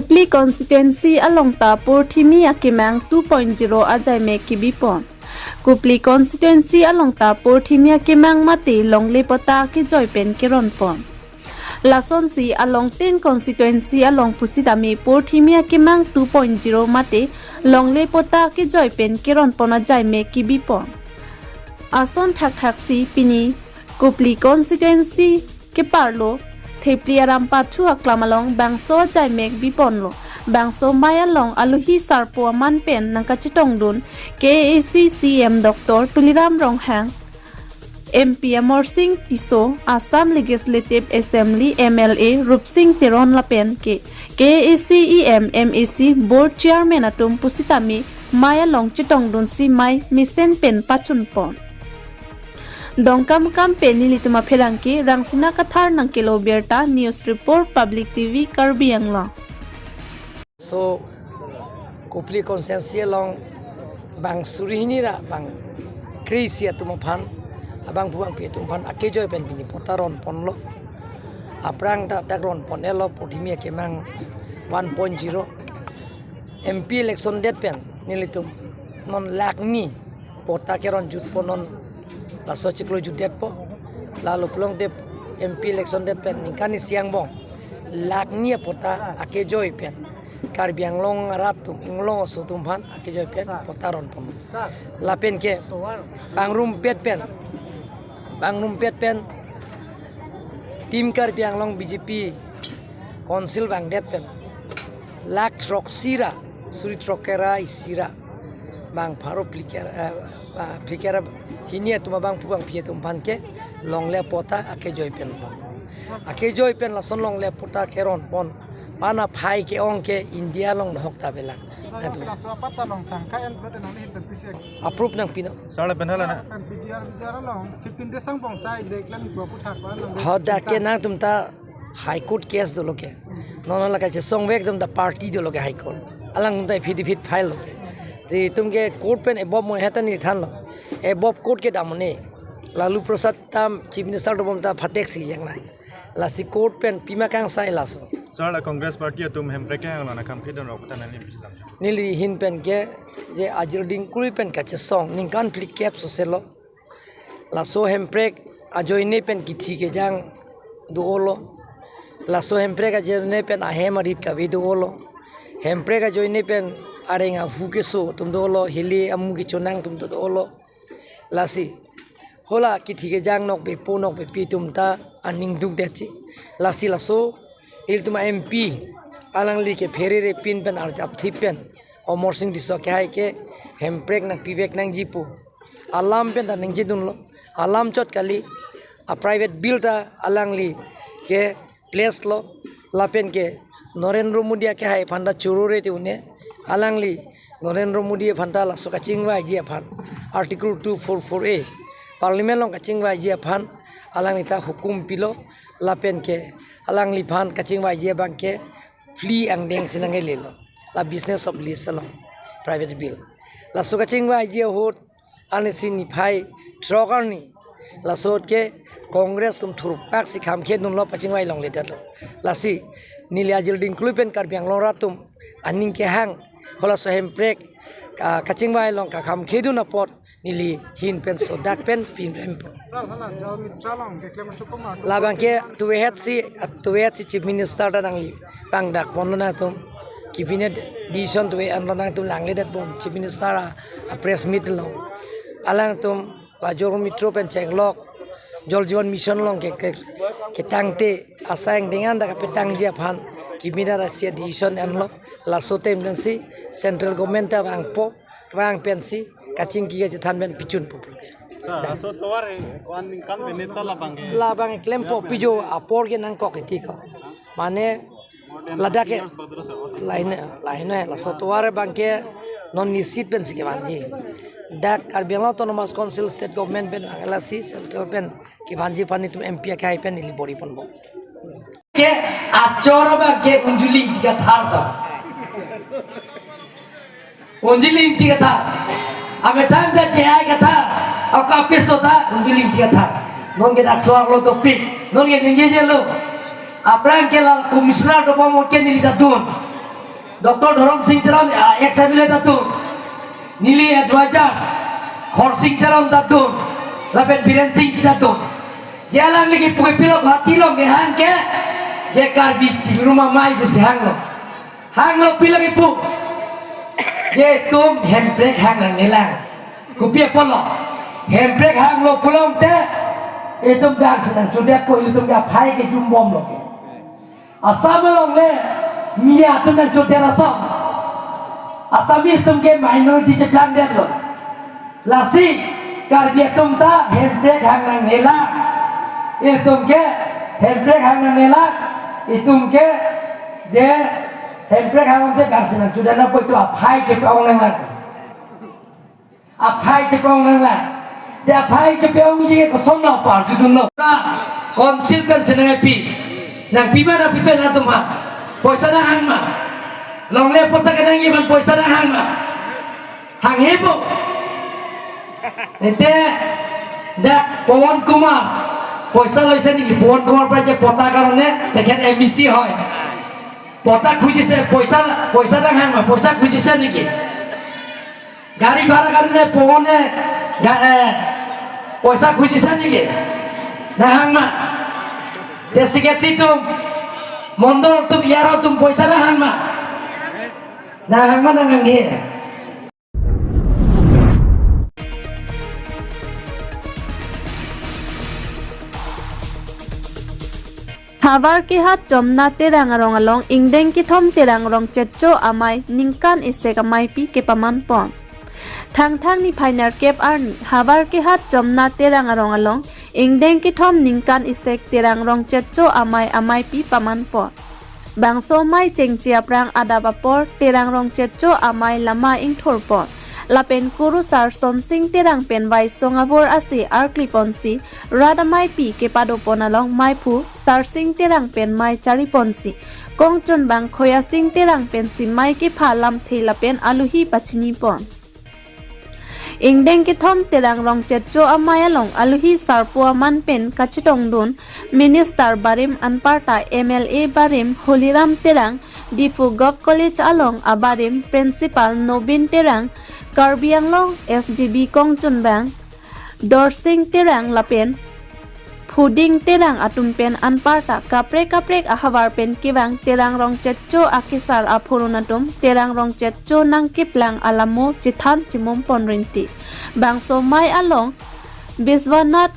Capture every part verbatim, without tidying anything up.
Kopili constituency along ta porthimi akemang two point zero ajaimek kebipon. Kopili constituency along ta porthimi akemang mate longle patta kejoi pen keronpon. Lasonsi along tin constituency along pusitame porthimi akemang two point zero mate longle patta kejoi pen keronpon ajaimek kebipon. Ason thakthaksi pini Kopili constituency keparlo Thepli Aram Pathu aklam along bangso ajaimek biponlo. Bangso mei along alohi sarpo aman pen nangkachetongdun K A A C C E M Doctor Tuliram Ronghang, M P Amarsing Tisso, Assam Legislative Assembly M L A Rupsing Teron lapen ke K A A C E M, M A C, Board Chairman atum pusitame mei along chetongdunsi mei mesen pen pachunpon. Dongkamkam pen nelitum apherangke Rangsina Kathar nangkelo birta, News Report, Public T V, Karbi Anglong. So, Kopili constituency along bang suri hini ra bang kre-isi atum aphan, abangphu bangpi atum aphan akejoi pen pini patta ronponlo. Aphrang ta dak ronpon-etlo porthimi akemang one point zero. M P election det pen nelitum non lakh ni patta keronjutpo, non laso chiklo jutdetpo. Lalo pulote M P election det pen ningkan isi angbong lakh ni apatta akejoi pen Karbi Anglong arat atum, Inglong aso atum aphan akejoi pen patta ronpon. Lapen ke pangrumpet pen, pangrumpet pen Team Karbi Anglong B J P Council vangdet pen lakh throksi ra suri throk ra isi ra bang pharo phlikar, eh, ah, phlikar hini atum abangphu bangpi atum aphan ke longle patta akejoi pen pon. Akejoi pen lason longle patta keronpon. Pana phai ke-ong ke India along nohok ta belang. Laso apatta along tangka en plot nang hin pen pisi. Approve nangpinon. Sala pen hala na. Pen P G R, P G R along fifteen days angbong sai deklan gua puthak ba nang. Hadak ke nangtum ta High Court case dolo ke. Non la kachesongvek atum ta party dolo ke High Court. Alangtum ta affidavit file lo ke. Si itum ke court pen above mo heta neli thanlo. Above court kedam mo ne. Lalu Prasad tam Chief Minister dobom ta phateksi jang nai. Lasi court pen pima kangsai laso. Sala Congress Party atum Hemprek ke anglo na kam khedun rok ta neli bilang. Neli hin pen ke je ajir dingkuri pen kachesong ningkan phlikep soselo. Laso Hemprek ajoine pen kithi kejang do-olo. Laso Hemprek ajoine pen ahem arit kave do-olo. Hemprek ajoine pen areng ahu keso atum do-olo, hili amu kechonang atum do-olo. Lasi hala kithi kejang nokbe po nokbe pi atum ta aning dungdetji. Lasi laso ilitum a-M P alangli ke pherere pin pen arjap thip pen Amarsing Tisso kehai ke Hemprek nangpivek nangji pu alam pen ta ningjedunlo. Alam chot kali, a-private bill ta alangli ke place lo, lapen ke Narendra Modi akehai aphan ta chorore te une, alangli Narendra Modi aphan ta laso kachingvaiji aphan Article two four four A Parliament along kachingvaiji aphan alangli ta hukum pilo, lapen ke alangliphan kachingvaiji abang ke flee angdeng si nangkelelo. La business of lease along private bill. Laso kachingvaiji ahut arnisi niphai throk arni. Laso ke Congress atum thurpak si kham khedunlo pachingvai longledetlo. Lasi neli ajir dingkuri pen Karbi Anglong arat atum aning kehang halaso Hemprek, ah, kachingvai along kakham khedun apot neli hin pen sodak pen pinrempo. Sir, hala Jal Mitra along keklem achukum ma. Labang ke tuvehet si, tuvehet si Chief Minister ta nangli pangdak ponlo nangtum. Cabinet decision tuve anlo nangtum langledet pon Chief Minister a, a press meet lo. Alangtum ba Jal Mitra pen chenglok Jal Jeevan Mission along ke, ke, ketangte asai angdeng an ta kapetangji aphan Cabinet asi decision anlo. Laso atem pensi Central Government ta vangpo, vang pensi kachingki kachethan pen pichunpo puke. Sir, laso tovar e, wan ningkan beneta labang ke. Labang klempo pijo apor ke nangkok iti ko. Mane ladak ke lain, lain laso tovar abang ke non nisit pensi kevanji. Dak Karbi Anglong Autonomous Council State Government pen vang lasi Central pen kevanji aphan itum M P akehai pen ili bor-i ponpo. Ke achor abang ke Unjuli Ingti Kathar ta. Unjuli Ingti Kathar. Amethang ta J I Kathar. Akape sota Unjuli Ingti Kathar. Non ke dak soal lo topik. Non ke ningjejelo. Aphrang ke la commissioner dobom ke neli ta dun. Doctor Dhorom Sing Teron, ah, ex M L A ta atum, neli advisor Khorsing Teron ta atum, lapen Biren Sing ta atum. Je alangli kipu pilo Guwahati along kehang ke, je Karbi Chingrum Amei pusi hanglo. Hanglo pilo kipu. Je itum Hemprek hang nangnelang. Kopi apotlo? Hemprek hanglo pulote, itum bang si nangchudetpo, itum ke aphai ke jumbomlo ke. Assam along le Miya atum nangchodet ason. Assamese atum ke minority cheplangdetlo. Lasi Karbi atum ta Hemprek hang nangnelang. Itum ke Hemprek hang nangnelang. Itum ke je Hemprek hang te bang si nangchudet nangpo, itum aphai chepa-ong nanglang. Aphai chepa-ong nanglang. Te aphai chepa-ongji ke kosonlo, parjudunlo. Ra, council pen si nangpi. Nangpi ma, nangpipe nangtum ha? Poisa nanghang ma? Longle patta kenangji aphan poisa nanghang ma? Hanghepo. Ante dak Pawan Kumar, poisa loise niki, Pawan Kumar Prai je patta karone, tekhet M A C hoi. Patta khujise, poisa, poisa nanghang ma? Poisa khujise niki. Gari bhara karone Pawone ga, eh, poisa khujise niki? Nanghang ma? Te secretary atum, mondol atum, E R O atum poisa nanghang ma? Nanghang ma, nanghanghe? Havar kehat Chomna Terang arong along ingdeng kethom Terang Rongchetcho Amei ningkan isek ameipi kepaman pon. Thangthang niphai nerkep arni Havar kehat Chomna Terang arong along ingdeng kethom ningkan isek Terang Rongchetcho Amei ameipi paman pon. Bangso amei chengche aphrang adap apor Terang Rongchetcho Amei lama ingthur pon. Lapen kurusar Sonsing Terang pen Vaisong abor ase arkli ponsi rat ameipi kepado pon along meiphu Sarsing Terang pen mei chari ponsi, kongchunbang Khoyasing Terang pensi mei kepha lamthe lapen aluhi pachini pon. Ingdeng kethom Terang Rongchetcho Amei along aluhi sarpo aman pen kachetongdun Minister barim anparta M L A barim Holiram Terang, Diphu Govt College along abarim Principal Nobin Terang, Karbi Anglong S G B kongchunbang Dorsing Terang lapen Phuding Terang atum pen anparta kaprek kaprek ahavar pen kevang Terang Rongchetcho akesar aphurun atum Terang Rongchetcho nangkeplang alamo chethan chimum pon rinti. Bangso amei along Biswanath,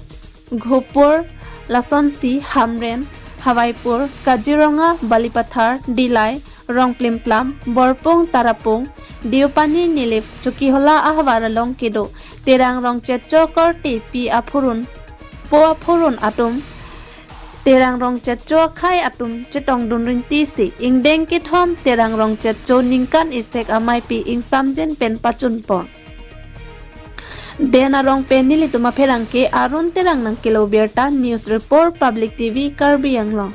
Ghopur, lasonsi Hamren, Hawaipur, Kaziranga, Balipathar, Dillai, Rongplimplam, Borpung, Tarapung, Deopani, Nilip, Chokihola ahavar along kedo Terang Rongchetcho korte pi aphurun, po aphurun atum, Terang Rongchetcho akhei atum chetongdun rintisi ingdeng kethom Terang Rongchetcho ningkan isek ameipi ingsamjin pen pachun pon. Den arong pen nelitum apherangke Arun Terang nangkelo birta, News Report, Public T V, Karbi Anglong.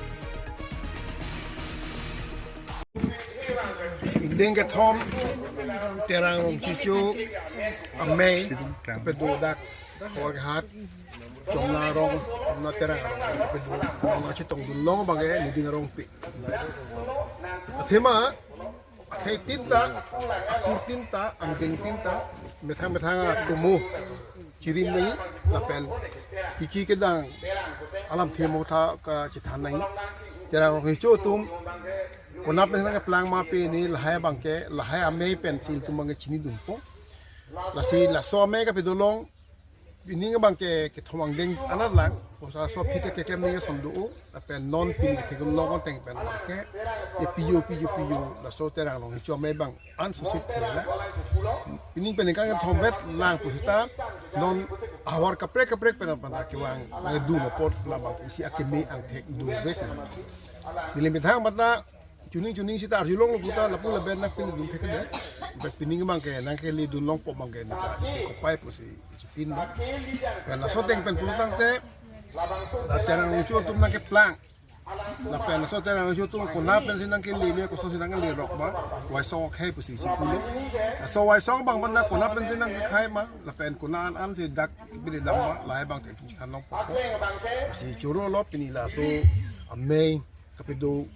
Ingdeng kethom Terang Rongchetcho Amei kedo dak Havar kehat Chomna arong, Chomna Terang arong kedo along chetongdun long abangke Niding Arongpi. Athema akhei tin ta, akur tin ta, angdeng tin ta, methang methang atomo chirim nangji lapen kiki kedang alamthe motha kachethan nangji. Terang Rongchetcho atum konat pen nangkeplang ma pini lahai abangke, lahai amei pensi ilitum abangke chinidunpo. Lasi laso amei kapedo along pining abangke kethom angdeng anat lang, poisa so phite keklem nangji ason do, lapen non pini ketheklong ateng pen abangke, e piyo piyo piyo, laso Terang Rongchetcho Amei abang ansusit piya. Pining pen ningkan kethom vet lang pusita, non ahavar kaprek kaprek pen aphan kevang nangdun apot labang isi akeme angthek dun vek. Neli methang mata chuning chuning sita arjulonglo puta lapu lapen nangpinidun thekthedet. Vet pining abangke nangkeledun longpo abangke neta isi kopai pusi chipin lo. Pen laso ateng pen pulotangte, la Terang Rongchetcho atum nangkeplang. Lapen laso Terang Rongchetcho atum konat pensi nangkele me, kosonsi nangkele rok ma, Vaisong akhei pusi chipulo. Laso Vaisong abang pen konat pensi nangkekhai ma, lapen konat an an si dak pili dam ma, lahai abangte chithan longpo. Si choro lo pini laso amei kapedo